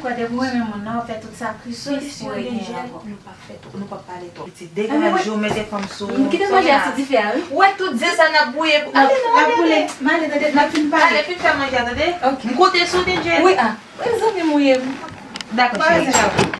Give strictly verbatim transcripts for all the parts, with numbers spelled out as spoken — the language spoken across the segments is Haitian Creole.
Kwè depi w renmen moun nan, w fè tout sakrifis pou w rete ankò. Nou p ap fè twòp, nou p ap pale twòp. Pitit, degaje w, mete fanm sou ou. Kite manje a sou dife a, wi. Ou wè tout zen sa n ap bouye pou, ale non, ale, ale. M ale, tande, n ap fin pale. Ale, fin fè manje a, tande. Ok. M konte sou ou, Denjè. Wi, a. Mezanmi, m wi. Dakò, cheri. Tchao.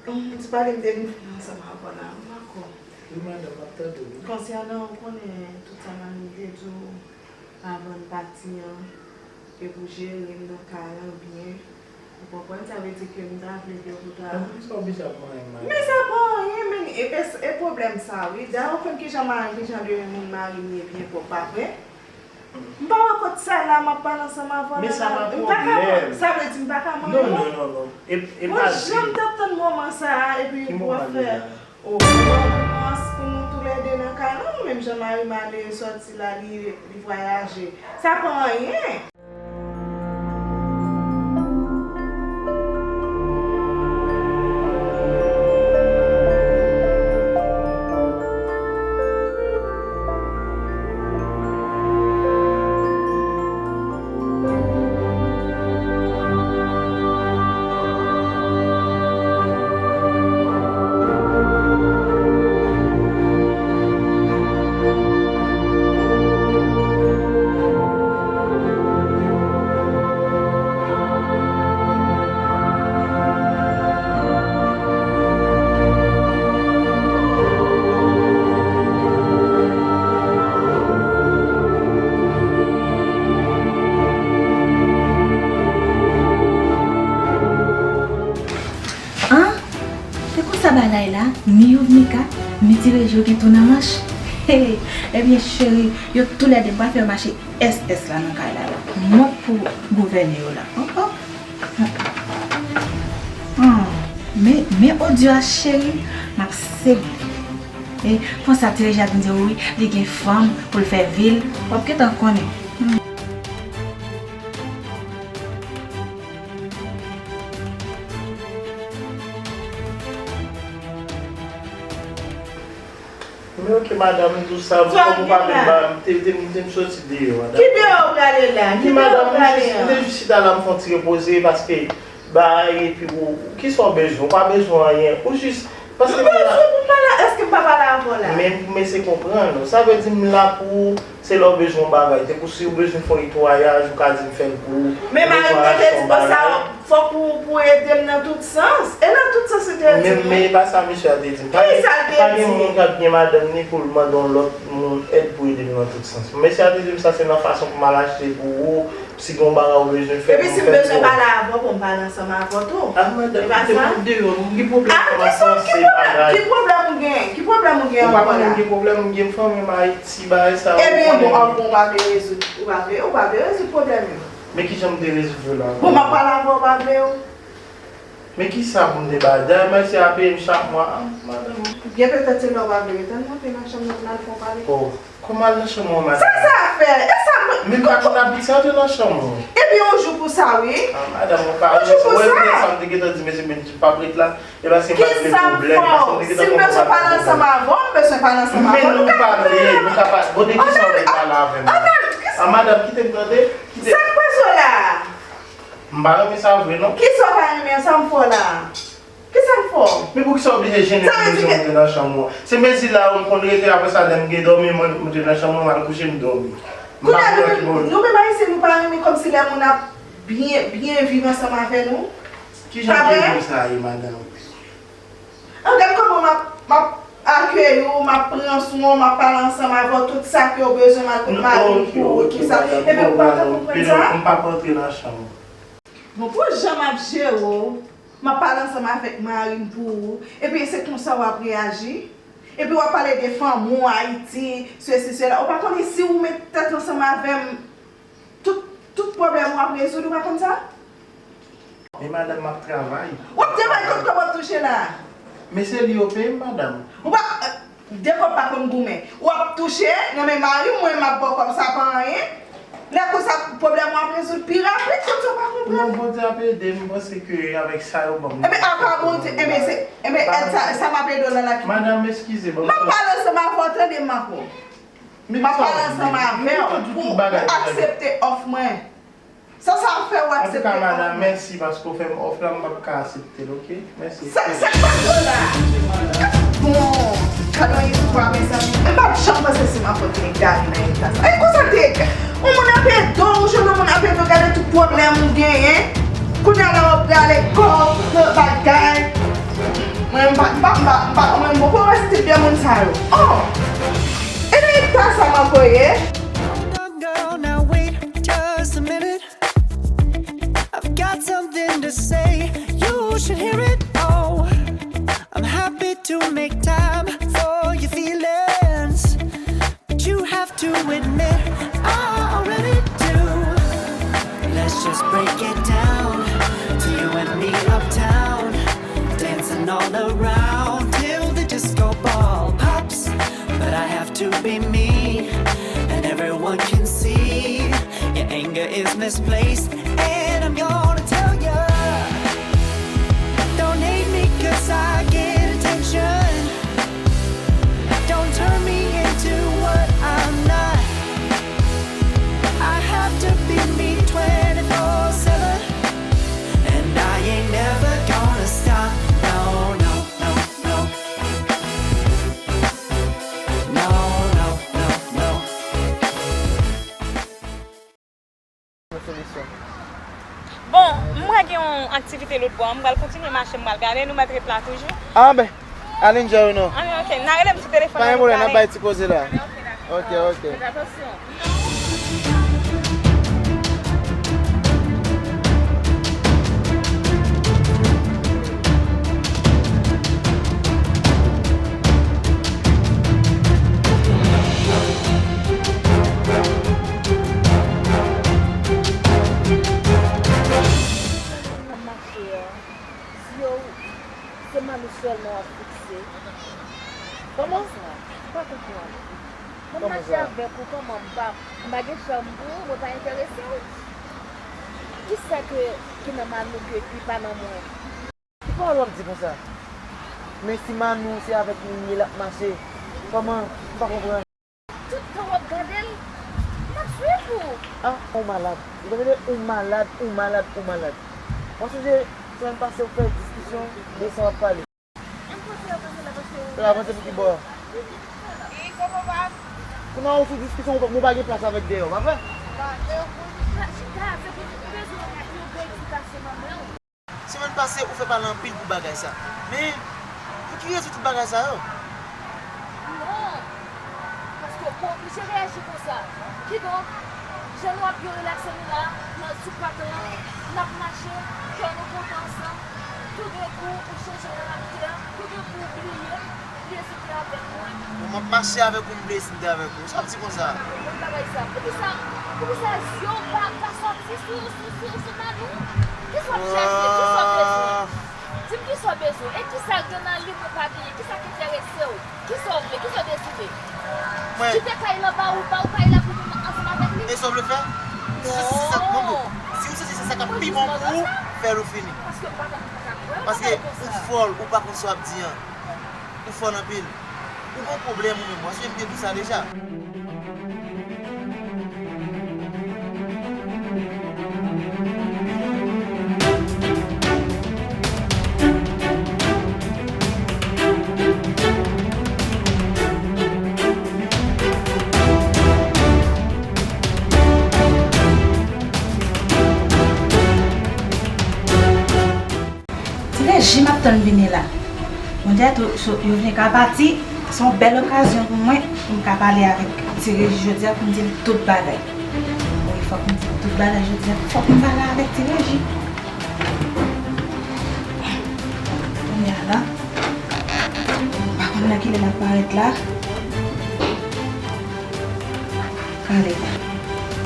Hum, ti pale m te vin fè ansanm avè w la, m pa kwè. Wi, madanm, m ap tande w, wi. Konsènan, ou konnen tout sa mari m te di w avan n pati an, e pou jere m nan kay lan byen. Ou konprann? Sa vle di ke m ta vle ke ou ta... Pou ki sa w oblije ap manyen m, madanm? Men sa pa anyen, men e, e, e pwoblèm sa, wi. Dayè, ou konn kijan mari, kijan de moun mari m ye byen pwòp, pa vre? M pa wè kot sa la, m ap pale ansanm avè w la. Men sa pa pwoblèm. Sa vle di m pa ka manyen w? Non, non, non, non. E, e pa vre. Bon, jan m t ap tann moman sa a, epi w ap fè, oh, bon, pou nou toulède nan kay lan, menm jan mari m ale sòti la, li, li vwayaje. Sa pa anyen. An? Se konsa bagay la, ni Youvnika, ni Ti Reji yo gen tou nan manch. Hey, ebyen cheri, yo toulède pa fè mache S S la nan kay la la. Mòp pou gouvène yo la. Oh, oh. Hmm. Men, men odyo a cheri, m ap sede. E konsa Ti Reji ap vin di w wi, li gen fanm pou l fè vi l. W ap gentan konnen. Hmm. Men oke, madanm, m di w sa, kòm ou pa vle ba m, te, te, te m soti deyò a, dakò. Ki deyò w prale la? Ki deyò w prale an? M te jis chita la, m fè yon ti repoze, paske bay, epi ou, kisa w bezwen? Ou pa bezwen anyen. Ou jis, paske m la. M bezwen pou m pale, èske m pa pale avè w la? Men pou m eseye konprann ou. Sa vle di m la pou ou, se lè w bezwen yon bagay. Tankou si w bezwen fè yon netwayaj, ou ka di m fè l pou ou. Men mari m te di m sa, fòk ou, pou ede m nan tout sans. E nan tout sans li te di m. Men, men e pa sa mesye a te di m. Pa gen, pa gen moun k ap gen madanm ni pou l mande yon lòt moun èd pou ede l nan tout sans. Mesye a te di m sa se nan fason pou m al achte pou ou, si gen yon bagay ou bezwen fè pou m fè l pou ou. Epi si m bezwen pale avè w, pou m pale ansanm avè w tou. Ah, madanm, kite m deyò, m gen pwoblèm kòmanse yon seri bagay. Ki pwoblèm ou gen? Ki pwoblèm ou gen ankò la? Ou pa konnen m gen pwoblèm, m gen fanmi m Ayiti, bagay sa yo, ou konnen. Ebyen, bon, an, bon, ou pa vle rezoud, ou pa vle, ou pa vle rezoud pwoblèm yo. Men kijan m te rezoud yo la? Bon, m ap pale avè w, ou pa vle yo. Men kisa pou m te ba? Dayè, mesye a peye m chak mwa. Ah, madanm. Byen petèt se lè w pa vle rete, ann monte nan chanm nan pou n al fè yon pale. Oh, kòman al nan chanm ou an, madanm? Sa sa fè? E sa mwen. Men m pa konn abitye antre nan chanm ou. Epi yon jou pou sa, wi. Ah, madanm, ou pa. Yon jou pou sa. Ou wè sa m te gentan di mesye Benji p ap ret la? E paske m pa t vle pwoblèm, paske m te gentan konn pwoblèm. Si m bezwen pale ansanm avè w, m bezwen pale ansanm avè w. Men nou pale, nou ka pale. Bon, de kisa w vle pale avè m? Ah, madanm, kite m tande. Kite. Sa k pase w la a? M pa renmen sa vre non. Kisa w pa renmen an? Sa m fè w la a? Kisa m fè w? Men poukisa w oblije jennen pou m monte nan chanm ou an? Se mezi la ou m konn rete, apre sa lè m gen dòmi, mwen monte nan chanm ou an, m al kouche, m dòmi. M pa konn ki pwoblèm. Kounye a nou menm Ayisyen nou pa renmen kòmsi lè moun ap byen, byen viv ansanm avè nou. Kijan byen viv sa ye, madanm? An, gad kòman m ap, m ap akeyi w, m ap pran swen w, m ap pale ansanm avè w, tout sa ke w bezwen, m al pou mari m pou ou, tout sa. Epi ou pa ka konprann sa? M p ap antre nan chanm ou. Bon, pou jan m ap jere w, m ap pale ansanm avèk mari m pou ou, epi se konsa w ap reyaji? Epi w ap pale de fanmi w Ayiti, sesi, sela. Ou pa konnen si ou met tèt ansanm avè m, W ap rezoud, ou pa konn sa? Men madanm, m ap travay. W ap travay kot kòb w ap touche la? Men se li yo peye m, madanm. Ou pa, de kòb pa konn goumen. W ap touche nan men mari w, mwen m ap ba w kòb, sa pa anyen. Lè konsa, pwoblèm w ap rezoud pi rapid, kot sa w pa konprann. Non, Bondye ap ede m, m panse ke avèk sa yo ban m. Enben, apa Bondye, enben, se, enben, èd sa, sa m ap ede w la, la ki. Madanm, eskize, ban m. M ap pale ansanm avè w, tande m, Marco. M ap pale ansanm avè w pou, pou aksepte òf mwen. Sa, sa ap fè w aksepte òf mwen. Antouka, madanm, mèsi paske w fè m òf la, m p ap ka aksepte l, oke? Mèsi. Sa, sa k pase w la? Bon, gad yon istwa, mezanmi. M p ap janm panse se mwen ki te gade nan eta sa. E konsa te ye. Yon moun ap ede w, ou jwenn yon moun ap ede w, gade tout pwoblèm ou genyen. Kounye a la, w ap rale kò w, pran bagay. Mwen, m pa, m pa, m pa, m pa, mwen, m poko wè stil de moun sa yo. Oh! E nan eta sa m ankoye. Hold on, girl, now wait just a minute. I've got something to say. You should hear it. Oh, I'm happy to make time for your feelings. But you have to admit, I already do. Let's just break it down to you and me uptown, dancing all around till the disco ball pops. But I have to be me, and everyone can see your anger is misplaced. And I'm gonna tell ya, don't hate me 'cause I get attention. Don't turn me into what I'm not. I have to be me twenty-four seven, and I ain't never gonna stop. No, no, no, no. No, no, no, no. Bon, m wè gen yon aktivite lòt bò a. M pral kontinye mache, m pral gade, nou mèt ret la toujou. Ah ben, al enjoy nou. Ah, ok, n a rele m sou telefòn. Pa gen pwoblèm, n ap bay ti koze la. Ok, ok. Fèt atansyon. Mache a, zye w, se Manou sèlman w ap fikse. Kòman sa? M pa konprann. Mwen mache avèk ou, kòman m pa, m pa gen chòm pou ou, mwen pa enterese w? Kisa ke, ki nan Manou ke li pa nan mwen? Ki pawòl w ap di konsa? Men si Manou se avèk moun li ye l ap mache, kòman? M pa konprann. Tout tan w ap gade l, m ap swiv ou. Ah, ou malad. Ou tande, ou malad, ou malad, ou malad. Mwen sonje, semèn pase ou fè diskisyon de sa w ap pale. M panse yo panse la paske ou. L avanse pou ki bò? Kounye a ou sou diskisyon, ou pa, ou pa gen plas avèk dèyè, pa vre? Chita, se pou ou bezwen yon bon edikasyon nan men w. Semèn pase, ou fè pale anpil pou bagay sa. Men, pou ki rezon tout bagay sa yo? Non. Paske ou pa oblije reyaji konsa. Kidonk, jan nou ap byen relakse nou la, nan sou pak lan, n ap mache, kè nou kontan ansanm. Toudenkou, ou chanje karaktè, toudenkou, ou bliye m, bliye si w te avèk mwen. Bon, m ap mache avèk ou, m bliye si m te avèk ou. Sa w ap di konsa? Mwen bagay sa. Poukisa, poukisa zye w pa, pa sòti sou, sou, sou, sou Manou? Kisa w ap chache? Kisa w bezwen? Di m kisa w bezwen? E kisa gen nan li mwen pa genyen? Kisa ki enterese w? Kisa w vle? Kisa w deside? Mwen. Kite kay lan ba ou, ba ou kay la pou nou ansanm avèk li? E sa w vle fè? Si se, si se sa k mande w. Si w santi se sa k ap pi bon pou ou, fè l ou fini. Paske m pa ka, m pa ka kwè w nan bagay konsa. Paske ou fòl, ou pa konn sa w ap di an. Ou fòl anpil. Ou gon pwoblèm ou menm. Ou sonje m te di w sa deja. Ti Reji m ap tann vini la. Bondye tou, so, yo vle ka pati, se yon bèl okazyon pou mwen, pou m ka pale avèk Ti Reji jodi a, pou m di l tout bagay. Wi, fòk m di l tout bagay jodi a, fòk m pale avèk Ti Reji. Kounye a la, m pa konn nan kilè l ap parèt la. Ale.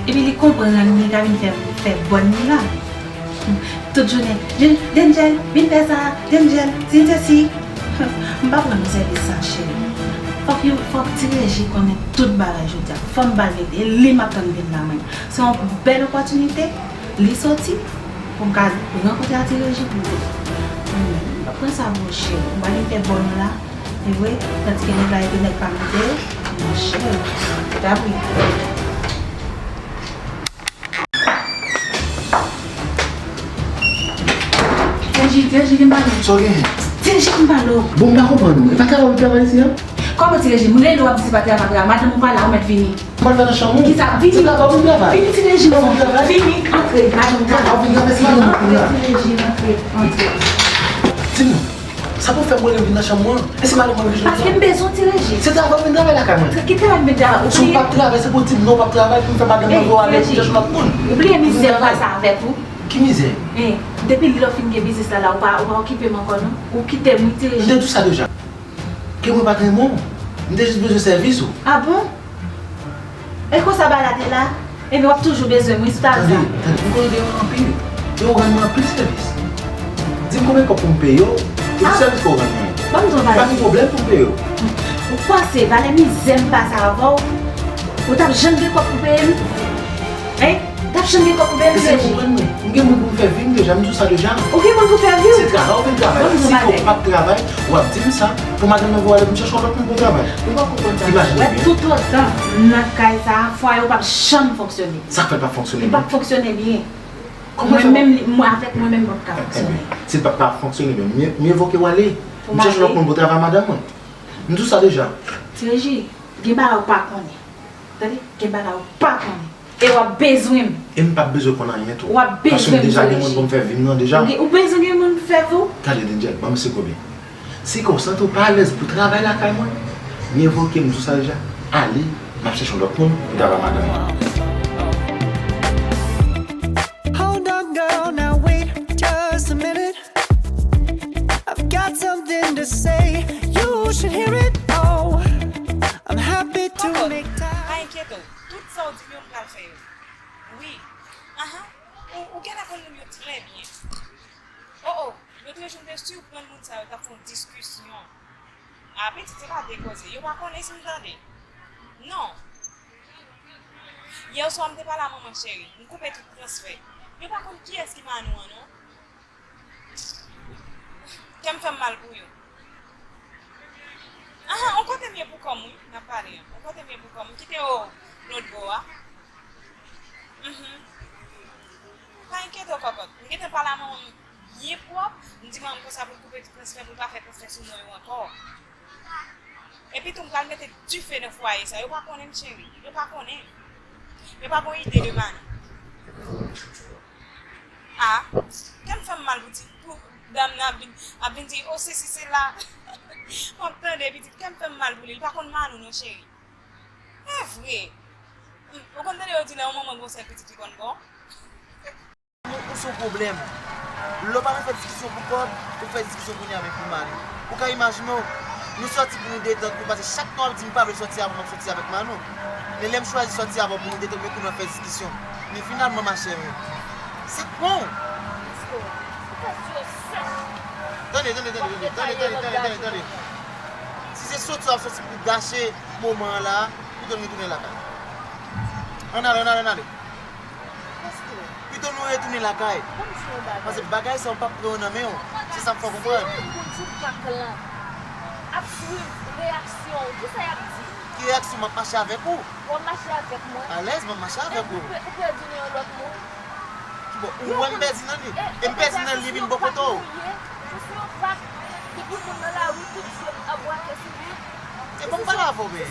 Epi li konprann li ka vin fè m Fè bòn li la. Tout jounen, "Jen-, Denjèl, vin fè sa, Denjèl, si, se si." M pa pran non sèvis sa, cheri. Fòk yo, fòk Ti Reji konnen tout bagay jodi a. Fò m ba l verite, e li m ap tann vin la, mwen. Se yon bèl opòtinite, li soti, pou m ka rankontre a Ti Reji pou l. M pa pran sa pou cheri. M pa vin fè bòn la. E vre, tandiske nèg la, epi nèg pa mete, monchè, tabri. Ti Reji, Ti Reji, vin pale. Sa w genyen? Ti Reji, vin pale. Bon, m pa konprann ou. E pa travay ou travay isi a? Kòman Ti Reji? M rele w ap di se pa travay, pa travay. Madanm ou pa la, ou mèt vini. M pral fè nan chanm ou. Kisa? Vini. Se travay ou vin travay? Vini, Ti Reji. Ou vin travay? Vini, antre. Madanm ou pa la. Ou vin travay, se madanm ou la. Antre, Ti Reji, antre, antre. Di m non. Sa pou fè m rele m vin nan chanm mwen? E si madanm mwen vin jodi a? Paske m bezwen Ti Reji. Se travay ou vin travay lakay mwen? Ki travay m vin travay? Si w p ap travay, se pou w di m non, w p ap travay, pou m fè madanm mwen voye ale pou m chèche lòt moun. Ou bliye mizè m pase avèk ou? Ki mizè? Depi lè w fin gen biznis la, la, ou pa, ou pa okipe m ankò, non? Ou kite m, wi, Ti Reji. M te di w sa deja. Ke mwen pa t renmen w. M te jis bezwen sèvis ou. A bon? E konsa bagay la te la? Ebyen, w ap toujou bezwen mwen, si w ta di sa. Tande, tande, m konnen w te renmen anpil. E ou rann mwen anpil sèvis. Di m konbyen kòb pou m peye w, pou tout sèvis ke w rann mwen. Ban m di w yon bagay. Pa gen pwoblèm pou m peye w. Ou panse valè mizè m pase avè w, ou t ap janm gen kòb pou peye m? Hein? T ap janm gen kòb pou peye m, Ti Reji. Èske w konprann mwen? M gen moun pou m fè vi m deja, m di w sa deja. Ou gen moun pou fè vi w? Se travay ou vin travay. Si ke w p ap travay, w ap di m sa, pou madanm nan voye ale pou m chèche yon lòt moun pou travay. Ou pa konprann sa. Imajine byen. Toutotan m nan kay sa a, fwaye w p ap janm fonksyone. Sa k fè l p ap fonksyone byen? Li p ap fonksyone byen. Mwen menm, mwen avèk mwen menm, m p ap ka fonksyone. Ebyen, si l p ap ka fonksyone byen, mye, mye vo ke w ale. M chèche lòt moun pou travay madanm mwen. M di w sa deja. Ti Reji, gen bagay ou pa konnen. Tande, gen bagay ou pa konnen. E w ap bezwen m. E m p ap bezwen konn anyen tou. W ap bezwen m, Ti Reji. Paske m deja gen moun pou m fè vi m nan deja. Ou gen, ou bezwen gen moun pou fè vi w? Tande, Denjèl, ban m esplike w byen. Si ke w santi w pa alèz pou travay lakay mwen, mye vo ke m di w sa deja, ale, m ap chèche yon lòt moun pou travay madanm mwen. Hold on, girl, now wait just a minute. I've got something to say. You should hear it. Oh, I'm happy to make time. Pa enkyete w. Tout sa w di m yo, m pral fè yo. Wi. Ahan. Ou, ou genlè konn moun yo trè byen. Oh, oh. Lòt jou, m te siprann moun sa yo t ap fè yon diskisyon. A, pitit, se pa de koze. Yo pa konnen si m tande. Non. Yè swa, m te pale a manman cheri. M koupe tout transfè. Yo pa konn kiyès ki Manou an, non. Kè m fè m mal pou yo. Ahan, on kote m ye pou kò m, wi, n ap pale an. On kote m ye pou kò m. M kite yo lòt bò a. Mhm. Pa enkyete w, kòkòt. M gentan pale a manman m byen pwòp. M di manman m konsa pou l koupe tout transfè, pou l pa fè transfè sou non yo ankò. Epi tou, m pral mete dife nan fwaye sa. Yo pa konnen m, cheri. Yo pa konnen. Yo pa gon ide de Manou. A, kè m fè m mal pou ti, pou dam nan ap vin, ap vin di, "O, sesi, sela." M ap tande, pitit, kè m fè m mal pou li. Li pa konn Manou non, cheri. E vre. Ou konn tande yo di lè yon manman gon sèl pitit, li konn bon. Ou, ou se yon pwoblèm. Lè w pa nan fè diskisyon pou kòb, ou fè diskisyon kounye a menm pou mari. Ou ka imajine w, nou sòti pou nou detant, nou pase chak tan w ap di m pa vle sòti avè w, m ap sòti avèk Manou. Men lè m chwazi sòti avè w pou nou detant, men kounye a w fè diskisyon. Men finalman, machè, se bon. Tande, tande, tande, tande, tande, tande, tande, tande, tande. Si se sòti w ap sòti pou gache moman an la, pito n retounen lakay. Ann ale, ann ale, ann ale. Pito nou retounen lakay. Paske bagay sa yo p ap pran yo nan men w. Se sa m fè w konprann. Si yon moun sou pak lan ap swiv reyaksyon w, kisa y ap di? Ki reyaksyon? M ap mache avèk ou. W ap mache avèk mwen? Alèz, m ap mache avèk ou. Ou pè-, ou pèdi nan yon lòt moun? Kibò? Ou wè m pèdi nan li? E m pèdi nan li vin bò kote w? Ou se yon pak, depi moun nan lari, tout je ap brake sou li. E ban m pale avè w, men.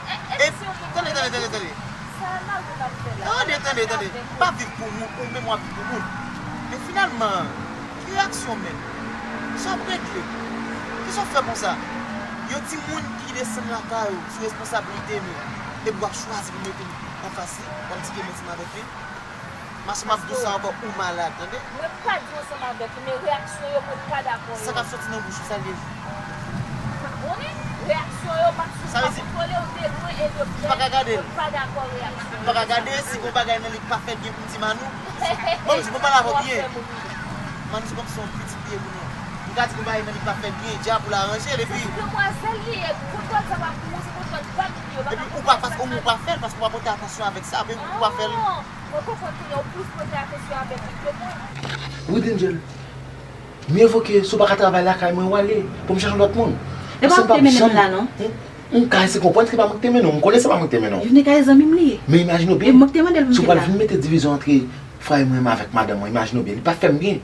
E, tande, tande, tande, tande. Tande, tande, tande. M pa viv pou moun, ou menm w ap viv pou moun. Men finalman, ki reyaksyon w menm? Sa w ap regle? Kisa w fè konsa? Yon timoun ki desann lakay ou sou responsablite nou, epi w ap chwazi pou mete l anfas li, w ap di ke m ansanm avèk li. Mache m ap di w sa ankò, ou malad, tande? Mwen pa di w ansanm avèk li, men reyaksyon yo, mwen pa dakò yo. Sa k ap soti nan bouch ou, sa l ye? M pa konnen. Reyaksyon yo pa sou pa kontwole, ou te lwen e yo pa ka gade l. Ou pa dakò reyaksyon. Ou pa ka gade si gon bagay nan li k pa fèt byen pou m di Manou. Bon, m di, bon, pale avè w byen. Manou se kòmsi yon pitit li ye pou nou. M ka di gon bagay nan li k pa fèt byen, dja pou l aranje l, epi. Se ti demwazèl li ye, kontwòl sa pa pou ou, se kontwòl pa pou li, yo pa ka kontwòl sa. Epi ou pa fè l paske ou pa pote atansyon avèk sa, epi ou pa fè l. Non, mwen konprann kounye a, ou plis pote atansyon avèk li ke mwen. Wi, Angel. Mye vo ke si w pa ka travay lakay mwen, w ale pou m chache yon lòt moun. E pa ou k te mennen m la, non. M ka eseye konprann se pa mwen ki te mennen w. M konnen se pa mwen ki te mennen w. Yuvnika e zanmi m li ye. Men imajine w byen. E mwen ki te mande l pou m vin la. Si w pral vin mete divizyon antre frè mwen avèk madanm mwen, imajine w byen. Li pa fè m byen.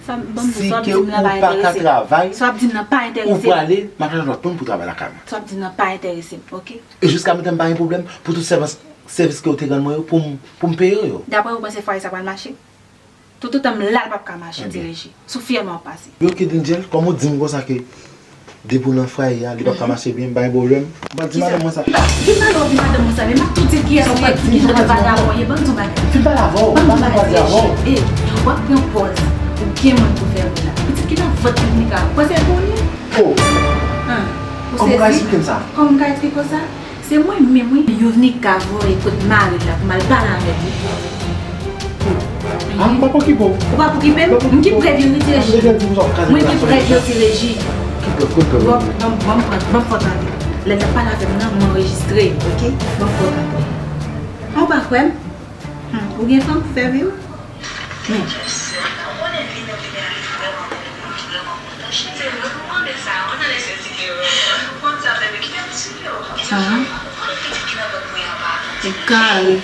Sa, ban m di, sa w ap di m nan pa enterese m. Si ke ou pa ka travay, sa w ap di m nan pa enterese m. Ou prale, m ap chache lòt moun pou travay lakay mwen. Sa w ap di m nan pa enterese m, oke? E jiska menm tan m pa gen pwoblèm pou tout sèvis, sèvis ke w te rann mwen yo pou m, pou m peye w yo. Daprè ou, ou panse fwaye sa pral mache? Toutotan m la, l p ap ka mache, ti Reji. Sou fyèl mwen w ap pase. Yo, Kid Angel, kòm ou di m konsa ke depi w nan fwaye a, li p ap ka mache byen, m pa gen pwoblèm. M pral di madanm mwen sa. Vin pale w di madanm mwen sa, men m ap tou di l kiyès ou ye, ki jan de vagabon w ye, ban m di w bagay. Vin pale avè w, ban m pale avè w. E, w ap pran pòz ou gen moun pou fè moun la. Pitit ki nan vant Yuvnika, w panse l pou ou li ye? Oh! Ou sezi? Kòman w ka eksplike m sa? Kòman m ka eksplike w sa? Se mwen menm, wi. Yuvnika voye kot mari l la pou m al pale avèk li. Ah, m p ap okipe w. Ou p ap okipe m? M ki prèv yo, wi, ti Reji. Mwen ki prèv yo, ti Reji. Ki prèv, kot prèv? Bon, bon, bon, bon, bon, tande. Lè n ap pale avè m nan, m anrejistre yo, oke? Bon, bon, tande. Ou pa kwè m? Hmm, ou gen fanm pou fè vi w? Men. Ahan. Ou kare.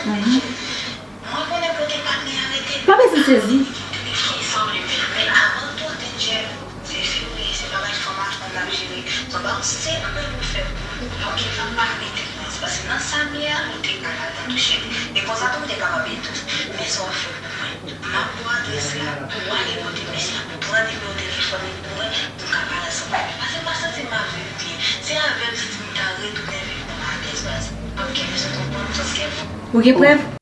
Mhm. Pa bezwen sezi. Ou gen prèv?